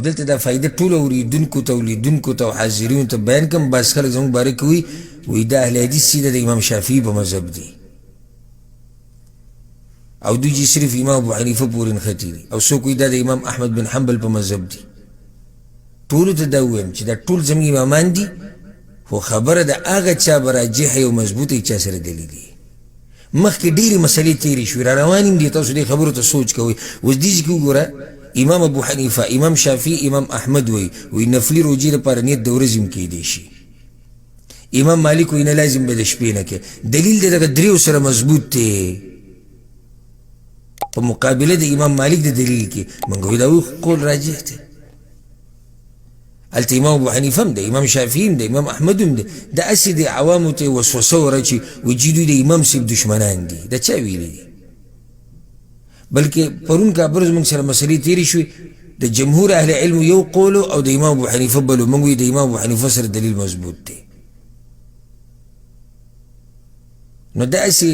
دلته دا فایده ټولو اورېدونکو ته او لیدونکو ته او حاضرینو ته بیان کړم. بعض خلک زموږ باره کې وایي، وایي دا اهل حدیث سیده د امام شافعي په مذهب دي، او دوی چې صرف امام ابو حنیفه پورې نښتي دي، او څوک وایي دا د امام احمد بن حنبل په مذهب دي. ټولو ته دا ووایم چې دا ټول زموږ امامان دي، خو خبره د هغه چا به راجحه او مضبوطه چا سره دلیل وي. مخکې ډېرې مسلې تېرې شوې، را روانې هم دي، تاسو دې خبرو ته سوچ کوئ. اوس دې ځای کې وګوره، امام ابو حنیفه، امام شافعي، امام احمد وایي، وایي نفلي روژې لپاره نیت د ورځې هم کېدی شي. امام مالک وایي نه، لازم به د شپې نه کوي. دلیل د دغه دریو سره مضبوط دی په مقابله د امام مالک د دلیل کې. موږ وایو دا قول راجح دی. هلته امام ابو حنیفه هم دی، امام شافعي هم دی، امام احمد هم دی. دا هسې د عوامو ته وسوسه ورچي وایي چې دوی د امام صاحب دښمنان دي. دا چا ویلي دي؟ بلکې پرون که بل ورځ موږ سره مسلې تېرې شوې، د جمهور اهل علم یو قول او د امام ابو حنیفه بل. موږ وایو د امام ابو حنیفه سره دلیل مضبوط دی. نو داسې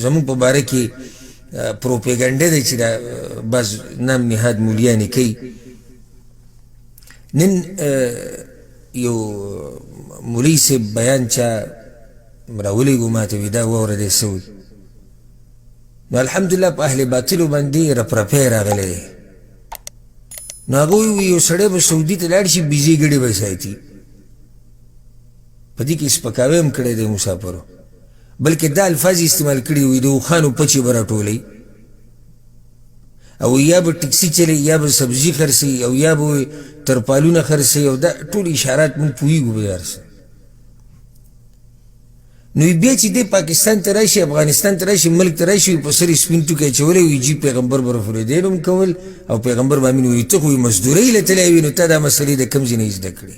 زموږ په باره کې پروپیګنډه ده چې دا بعض نام نهاد مولیانې کوي. نن یو مولوي صاحب بیان چا راولېږو ما ته، وي دا واوره دی څه وایي. نو الحمدلله په اهل باطلو باندې رپرپی راغلی دی. نو هغه وایي یو سړی به سعودي ته لاړ شي، بیزې ګډې به ساتي، په دې کې سپکاوی هم کړی دی مسافرو، بلکې دا الفاظ یې استعمال کړي وي، د اوښانو پچې به راټولوي، او یا به ټکسي چلی، یا به سبزي خرڅوي، او یا به ترپالونه خرڅوي، او دا ټول اشارات موږ پوهېږو به هر څه. نو بیا چې دی پاکستان ته راشي، افغانستان ته راشي، ملک ته راشي، په سر یې سپین ټوکی اچولی وي، جي پیغمبر به رفع الیدین هم کول او پیغمبر به امین وایي، ته خو یې مزدورۍ له تللی وي، نو تا دا مسلې د کوم ځای نه زده کړې؟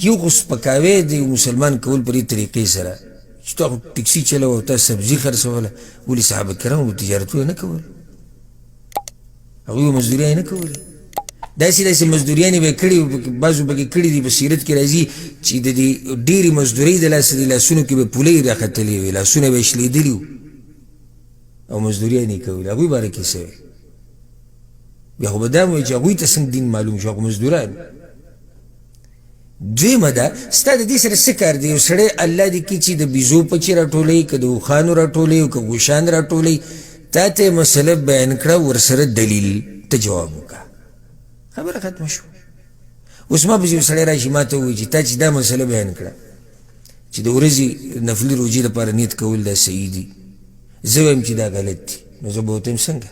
یو خو سپکاوی د یو مسلمان کول په دې طریقې سره چې تا خو ټکسي چلوه او تا سبزي خرڅوله، ولې صحابه کرامو به تجارتونه نه کول؟ هغوی به مزدوریانې نه کولې؟ داسې داسې مزدوریانې به یې کړې، بعضو پکې کړې دي، په سیرت کې راځي چې د دې ډېرې مزدورۍ د لاسه د لاسونو کې به پولۍ راختلې وې، لاسونه به یې شلېدلي وو او مزدوریانې یې کولې. هغوی باره کې څه وایي؟ بیا خو به دا وایي چې هغوی ته څنګه دین معلوم شو، هغه مزدوران. دویمه ده، ستا د دې سره څه کار دی؟ یو سړی الله دې کړي چې د بیزو پچې راټولوي، که د اوښانو راټولوي، او که غوښان راټولوي، تا ته یې مسله بیان کړه، ورسره دلیل ته جواب وکړه، خبره ختمه شوه. اوس ما پسې یو سړی راشي ما ته ووایي چې تا چې دا مسله بیان کړه چې د ورځې نفلي روژې لپاره نیت کول دا صحیح دي، زه وایم چې دا غلط دي، نو زه به ورته وایم څنګه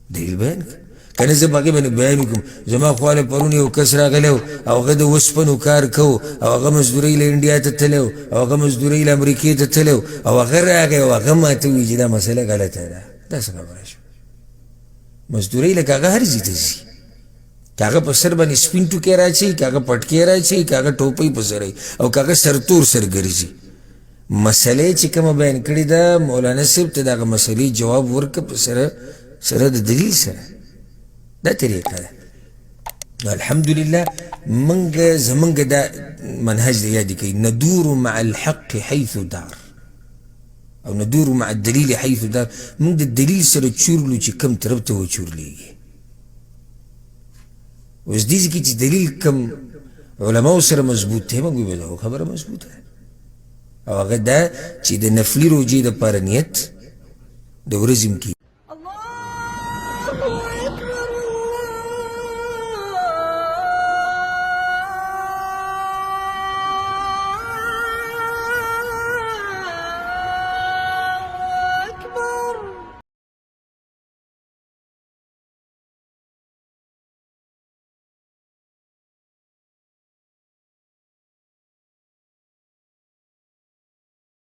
دلیل بیان کړه؟ که نه زه په هغې باندې بیان وکړم. زما خواله پرون یو کس راغلی و او هغه د وسپنو کار کوو، او هغه مزدورۍ له انډیا ته تللی و، او هغه مزدورۍ له امریکې ته تللی و، او هغه راغی او هغه ما ته وویل چې دا مسله غلطه ده. دا څه خبره شوه؟ مزدورۍ لکه هغه هر ځای ته ځي، که هغه په سر باندې سپین ټوکی راچوي، که هغه پټکی راچوي، که هغه ټوپۍ په سر او که هغه سرتور سر ګرځي. مسئله چې کومه بیان کړې ده مولانا صاحب ته، دغه مسئلې جواب ورکړه په سره سره د دلیل سره. دا طریقه ده. الحمدلله منګ زمونږ دا منهج دی، یاد کړئ، ندور مع الحق حيث دار او ندور مع الدلیل حيث دار. موږ د دلیل سره چورلو چې کم طرف ته وچورلېږي. اوس دې ځای کې چې دلیل کم علماو سره مضبوط دی، موږ وایو دا خبره مضبوطه ده، او هغه دا چې د نفلي روژې دپاره نیت د ورځې هم کېږي.